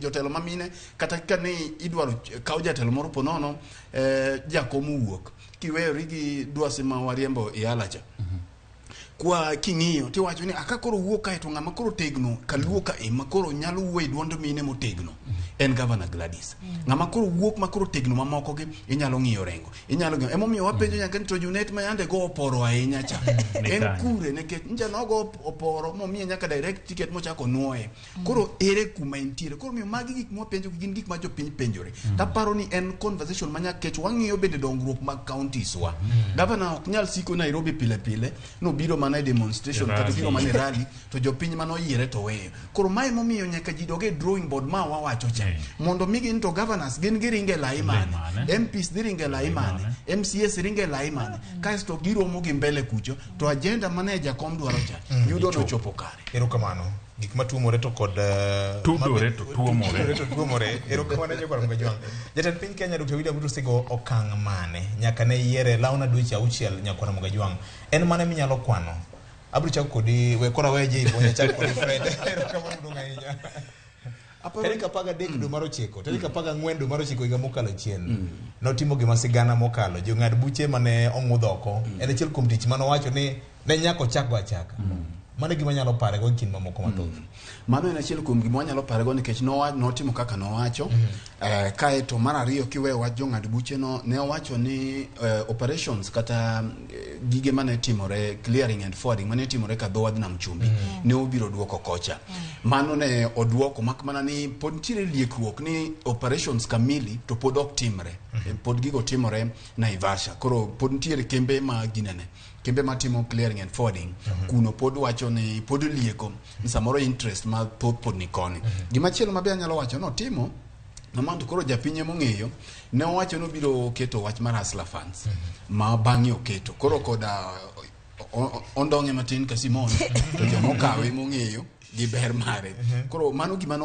jotelo ma mine kata ka ne idwaro kaw jatelo moro ponono jakom owuok kiweyori gi dwasi ma wariembo e alacha kwa king'iyo tiwacho ni aka koro wuok kae to ng'ama koro tegno kaluo ka e ma koro nyalo wuoyo e duond mine motegno en Governor Gladys. Ng'ama koro wuok ma koro tegno mamoko gi inyalo ng'iyo Rengo, inyalo ng'iyo. Emomiyo wapenjo nyaka ni to Junet ma yande go oporo ahinya cha Ni en kanye? kure nikech nja nogo oporo momiye nyaka direct ticket mochako nuoye. Koro ere kuma entiere? Koro miyo magi gik mwapenjo gin gik ma jopiny penjore. Taparo ni en conversation ma nyaka kech wang'iyo bende dongruok mag counties wa. Governor ok nyal siko Nairobi pile pile nobiro mana e demonstration E kata rally. obiro mana e rally to jopiny mane oyiere to weyo. Koro mae momiyo nyaka ji dog e drawing board ma wawacho cha. Mondo mi gin to governors gin giringe e lai mane, mane. MPs dhi ringe e lai mane, MCAs ringe e lai mane, kaeto giromo gi mbele kucho to agenda mane jakom dwaro cha yudo nochopo kare. Erokamano. Gik matuomore to kod Tudore to tuomore. Tudore to tuomore. Erokamano Nyakwar Mgajwang'. Jatend piny Kenya Dr. William Ruto osego okang' mane nyaka ne yiere lawna dweche auchiel Nyakwar Mgajwang'. En mane minyalo kwano? Abiro chako kodi we koro awe Jay Bonya chak kodi Fred. Erokamano maduong' ahinya. Tarik 13 dwe mar ochiko, tarik 14 dwe mar ochiko higa mokalo chien. Notimo gima sigana mokalo. Jong'ad buche mane ong'udh oko. En achiel kuom tich mane owacho ni ne nyaka ochak go achaka. Mano e gima anyalo pare go e kind mamoko mathoth. Mano en achiel kuom gima wanyalo parego nikech notimo kaka nowacho. Kaeto mar ariyo kiweyo wach jong'ad buche no ne owacho ni operations kata gige mane timore clearing and forwarding mane timore ka dho wadh nam chumbi ne obiro duoko kocha. Mano ne oduoko mak mana ni pod nitiere liekruok ni operations kamili to pod ok timre. Pod gigo timore Naivasha. Koro pod nitiere kembe ma ginene kembe matimo clearing and forwarding kuno pod wacho ni pod lieko ni samoro interest ma thoth pod ni koni. Gimachielo ma be anyalo wacho notimo ma to koro japiny emong'eyo ne owacho ni obiro keto wach mar Hustler Funds ma bang'e oketo koro koda ondong'e matin ka Simon to jomokawe mong'eyo gi ber mare koro mano gima no